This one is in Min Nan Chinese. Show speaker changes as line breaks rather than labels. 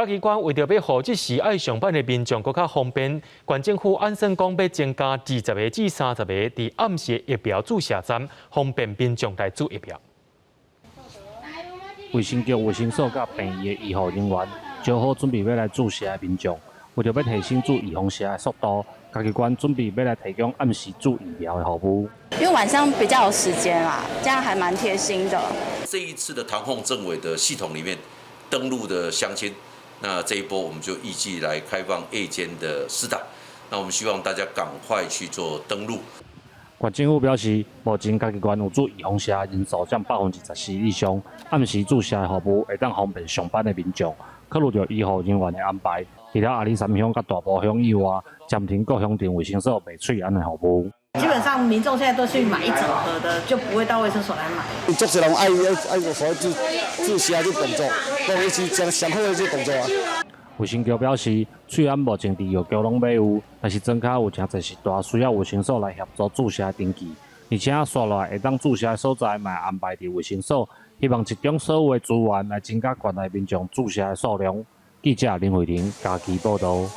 嘉義縣為著欲予這時愛上班的民眾閣較方便，縣政府按算講欲增加20個至30個佇暗時疫苗注射站，方便民眾來注疫苗。
衛生局衛生所佮病院的醫護人員招好準備欲來注射的民眾，為著欲提升注預防射的速度，嘉義縣準備欲來提供暗時注疫苗的服務。
因為晚上比較有時間啦，這樣還蠻貼心的。
這一次的唐鳳政委的系統裡面登錄的鄉親，那這一波我們就預計來開放夜間的施打。那我們希望大家趕快去做登錄。
縣政府表示，目前嘉義縣有注預防射人數佔24%以上，暗時注射的服務會當方便上班的民眾。考慮著醫護人員的安排，除了阿里山鄉佮大埔鄉以外，暫停各鄉鎮衛生所賣喙罨的服務。
基本上民眾現在都去買一整盒的，就不會到衛生所來買。
足濟人愛愛愛所謂注注射這動作，當然是上上好的這動作啊。
衛生局表示，喙罨目前佇藥局攏買有，但是莊跤有誠濟時段需要衛生所來協助注射登記，而且紲落來會當注射的所在嘛安排佇衛生所，希望集中所有的資源來增加縣內民眾注射的數量。記者林慧玲嘉義報導。